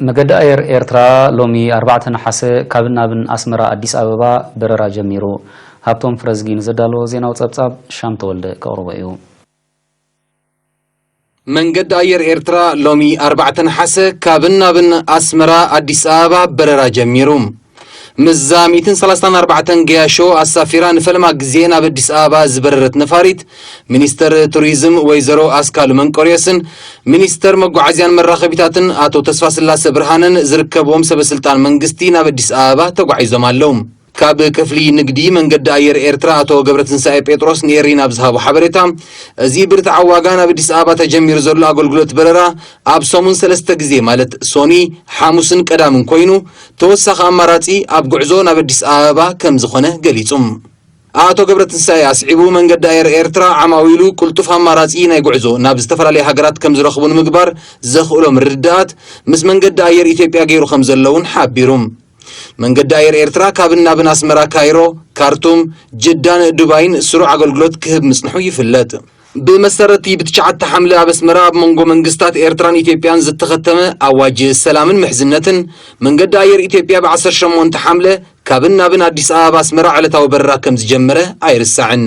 መገዲ ኣየር ኤርትራ ሎሚ ኣርባዕተ ነሓሰ ካብን ናብን ኣስመራ ኣዲስ ኣበባ በረራ ጀሚሩ። ሃብቶም ፍረዝጊ ንዘዳለዎ ዜናዊ ጸብጻብ ሻም ተወልደ ከቕርቦ እዩ። መንገዲ ኣየር ኤርትራ ሎሚ ኣርባዕተ ነሓሰ ካብን ናብን ኣስመራ ኣዲስ ኣበባ በረራ ጀሚሩ። ምስዛ ሚእትን ሰላሳን ኣርባዕተን ገያሾ ኣሳፊራ ንፈለማ ግዜ ናብ ኣዲስ ኣበባ ዝበረረት ነፋሪት፣ ሚኒስተር ቱሪዝም ወይዘሮ ኣስካሉ መንቆርዮስን ሚኒስተር መጓዓዝያን መራኸቢታትን ኣቶ ተስፋስላሰ ብርሃነን ዝርከብዎም ሰበስልጣን መንግስቲ ናብ ኣዲስ ኣበባ ተጓዒዞም ኣለዉ። ካብ ክፍሊ ንግዲ መንገዲ ኣየር ኤርትራ ኣቶ ገብረትንሳኤ ጴጥሮስ ንኤሪና ኣብ ዝሃቦ ሓበሬታ፣ እዚ ብርትዓዊ ዋጋ ናብ ኣዲስ ኣበባ ተጀሚሩ ዘሎ ኣገልግሎት በረራ ኣብ ሰሙን ሰለስተ ግዜ፣ ማለት ሶኒ፣ ሓሙስን ቀዳምን ኮይኑ፣ ተወሳኺ ኣማራጺ ኣብ ጉዕዞ ናብ ኣዲስ ኣበባ ከም ዝኾነ ገሊጹ። ኣቶ ገብረትንሳኤ ኣስዒቡ፣ መንገዲ ኣየር ኤርትራ ዓማዊሉ ቅልጡፍ ኣማራጺ ናይ ጉዕዞ ናብ ዝተፈላለያ ሃገራት ከም ዝረኽቡ ንምግባር ዘኽእሎም ርድኣት ምስ መንገዲ ኣየር ኢትዮጵያ ገይሩ ከም ዘለውን ሓቢሩ። መንገዲ ኣየር ኤርትራ ካብን ናብን ኣስመራ፣ ካይሮ፣ ካርቱም፣ ጅዳን ዱባይን ስሩዕ ኣገልግሎት ክህብ ምጽንሑ ይፍለጥ። ብመሰረቲ ብትሽዓተ ሓምለ ኣብ ኣስመራ ኣብ መንጎ መንግስታት ኤርትራን ኢትዮጵያን ዝተኸተመ ኣዋጅ ሰላምን ምሕዝነትን፣ መንገዲ ኣየር ኢትዮጵያ ብ ዓሰርተ ሸሞንተ ሓምለ ካብን ናብን ኣዲስ ኣበባ ኣስመራ ዕለታዊ በረራ ከም ዝጀመረ ኣይርሳዕን።